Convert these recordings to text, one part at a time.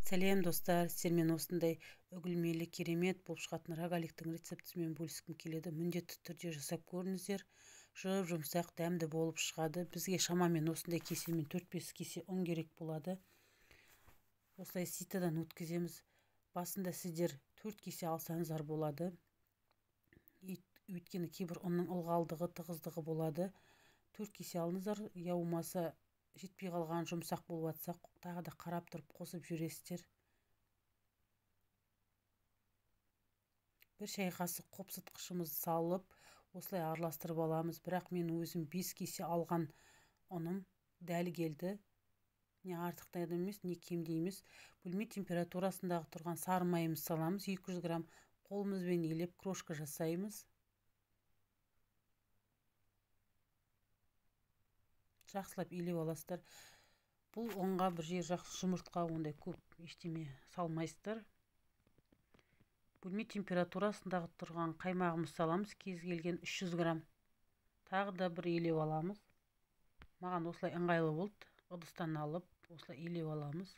Сәлем достар, сіздермен осындай үгілмелі керемет болып шығатын рогаликтің рецептісімен бөліскім келеді. Міндетті түрде жасап көріңіздер. Жұп-жұмсақ, дәмді болып шығады. Бізге шамамен осындай кесемен 4-5 кесе ұн керек болады. Осылай ситодан өткіземіз. Басында сіздер 4 кесе алсаңыздар болады. Өйткені кейбір ұнның ылғалдығы, тығыздығы болады. 4 кесе алыңыздар, я болмаса жетпей қалған жұмсақ болып атса, тағы да қарап тұрып қосып жүресіздер. Бір шай қасық қопсытқышымызды салып, осылай араластырып аламыз. Бірақ мен өзім 5 кесе алған ұным дәл келді. Не артықтай да емес, не кемде емес. Бөлме температурасындағы тұрған сары майымызды саламыз, 200 грамм. Қолымызбен елеп крошка жасаймыз. Жақсылап илеп аласыздар. Бұл ұнға бір жер жақсы жұмыртқа, ондай көп ештеме салмайсыздар. Бөлме температурасындағы тұрған қаймағымызды саламыз, кез келген 300 грамм. Тағы да бір илеп аламыз. Маған осылай ыңғайлы болды. Ыдыстан алып, осылай илеп аламыз.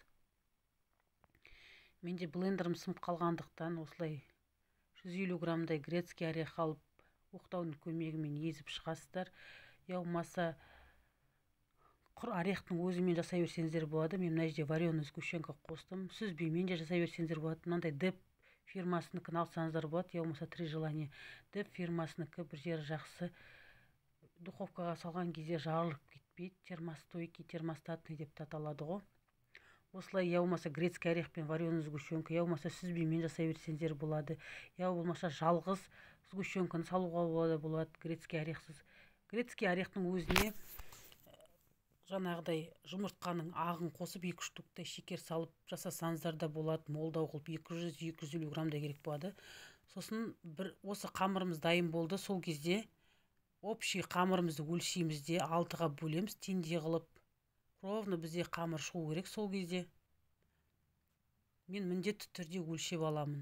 Менде блендерім сынып қалғандықтан осылай 150 граммдай грецкий орех алып, оқтаудың көмегімен езіп шығасыздар. Я болмаса құр орехтың өзімен жасай берсеңіздер болады. Мен мына жерде вареный сгущенка қостым. Сүзбемен де жасай берсеңіздер болады. Мынандай Деп фирмасыныкін алсаңыздар болады. Я болмаса Три желания. Деп фирмасыныкі бір жері жақсы. Духовкаға салған кезде жарылып кетпейді. Термостойкий, термостатный деп те аталады ғой. Осылай я болмаса грецкий орех пен вареный сгущенка, я болмаса сүзбемен жасай берсеңіздер болады. Я болмаса жалғыз сгущенканы салуға болады, грецкий орехсыз. Грецкий орехтың өзіне жаңағыдай жұмыртқаның ағын қосып 2 штуктай шекер салып жасасаңыздар да болады. Молдау қылып 200-250 граммдай керек болады. Сосын бір осы қамырымыз дайын болды. Сол кезде общий қамырымызды өлшейміз де 6-ға бөлеміз, теңдей қылып. Ровно бізде қамыр шығу керек сол кезде. Мен міндетті түрде өлшеп аламын.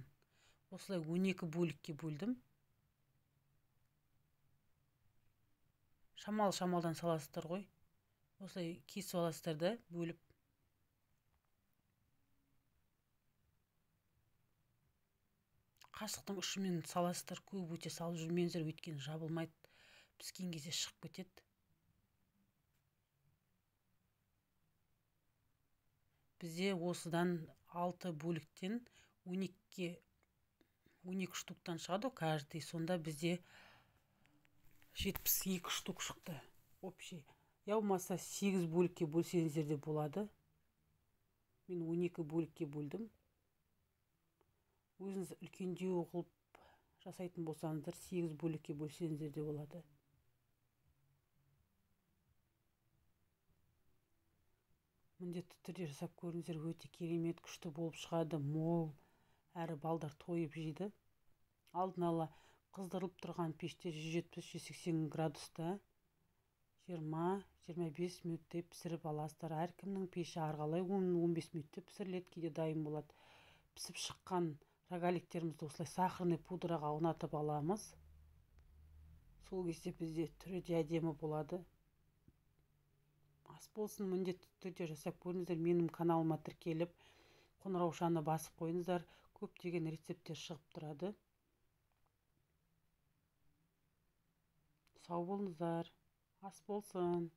Осылай 12 бөлікке бөлдім. Шамал-шамалдан саласыздар ғой. Осылай кесіп аласыздар да бөліп. Қасықтың ұшымен саласыздар, көп өте салып жүрмеңіздер, өйткені жабылмайды, піскен кезде шығып кетеді. Бізде осыдан 6 бөліктен 12 штуктан шығады каждый. Сонда бізде 72 штук шықты общий. Я болмаса 8 бөлікке бөлсеңіздер де болады. Мен 12 бөлікке бөлдім. Өзіңіз үлкендеу қылып жасайтын болсаңыздар 8 бөлікке бөлсеңіздер де болады. Міндетті түрде жасап көріңіздер, өте керемет, күшті болып шығады, мол, әрі балдар тойып жейді. Алдын ала қыздырылып тұрған пеште 170-180 градуста 20-25 минуттай пісіріп аласыздар. Әркімнің пеші арғалай 10-15 минутте пісіріледі, кейде дайын болады. Пісіп шыққан рогаликтерімізді осылай сахарный пудраға аунатып аламыз. Сол кезде бізде түрі де әдемі болады. Ас болсын, міндетті түрде жасап көріңіздер. Менің каналыма тіркеліп, қоңыраушаны басып қойыңыздар. Көптеген рецепттер шығып тұрады. Сау болыңыздар. Ас болсын.